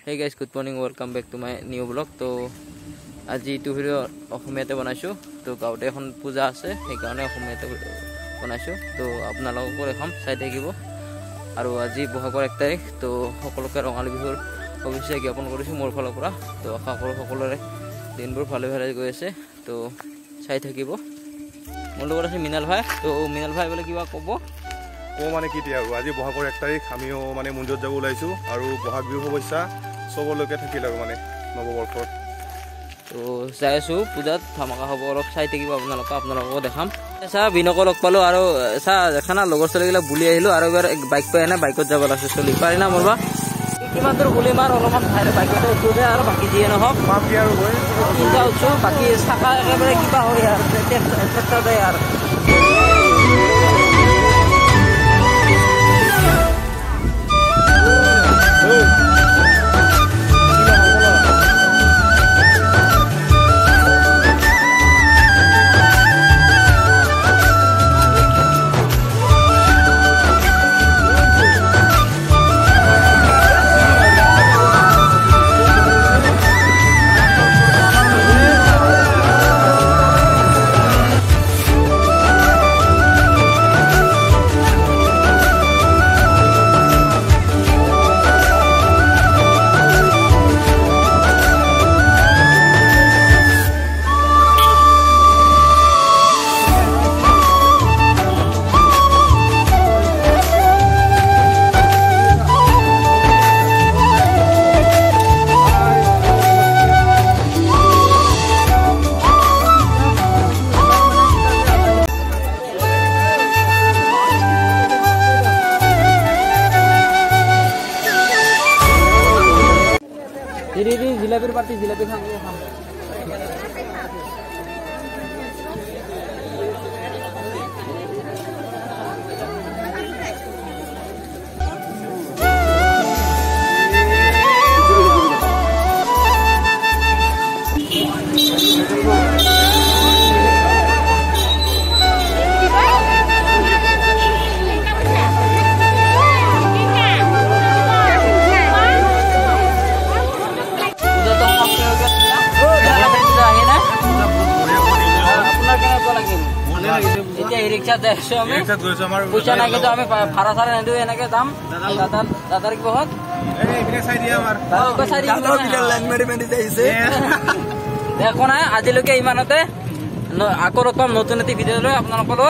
Hey guys, good morning, welcome back to my new vlog. তো আজি এইটো video' অসমীয়াতে বনাইছোঁ। তো গাঁৱতে এখন পূজা আছে, সেইকাৰণে অসমীয়াতে বনাইছোঁ। তো আপোনালোককো এখন চাই থাকিব। আৰু আজি বহাগৰ 1 তাৰিখ, তো সকলোকে ৰঙালী বিহুৰ শুভেচ্ছা জ্ঞাপন কৰিছোঁ মোৰ ফালৰ পৰা। তো আশা কৰোঁ সকলোৰে দিনবোৰ ভালে ভালে গৈ আছে। তো চাই থাকিব। মোৰ লগত আছে মৃণাল ভাই। তো মৃণাল ভাই বোলে কিবা ক'ব? কওঁ মানে কি এতিয়া আৰু আজি বহাগৰ 1 তাৰিখ, আমিও মানে মন্দিৰত যাব ওলাইছোঁ আৰু বহাগ বিহুৰ শুভেচ্ছা চবলৈকে থাকিল আৰু মানে নৱবৰ্ষৰ। তো যাই আছোঁ পূজাত, ধামাকা হ'ব, অলপ চাই থাকিব আপোনালোকে, আপোনালোককো দেখাম। চা বিনকো লগ পালোঁ আৰু চা দেখা না লগৰ ছোৱালীগিলাক বুলি আহিলোঁ। আৰু এবাৰ বাইক পাই নাই, বাইকত যাব লাগছে। চলি পাৰি না মোৰ বা কিমান দূৰ গুলি মাৰ অলপমান বাইকতে উঠো দে আৰু বাকী যিয়ে নহওক তিনিটা উঠছোঁ, বাকী চাকা একেবাৰে কিবা হয় আৰু ট্ৰেক্টৰ যায় আৰু। জিলাপিৰ পাৰ্টি, জিলাপি খাম খাম। পইচা নাই কিন্তু আমি ভাড়া চাড়া নিদিওঁ, এনেকে যাম। দাদাৰ কিবা একো নাই। আজিলৈকে ইমানতে, আকৌ লগ পাম নতুন এটি ভিডিঅ' লৈ আপোনালোকৰ।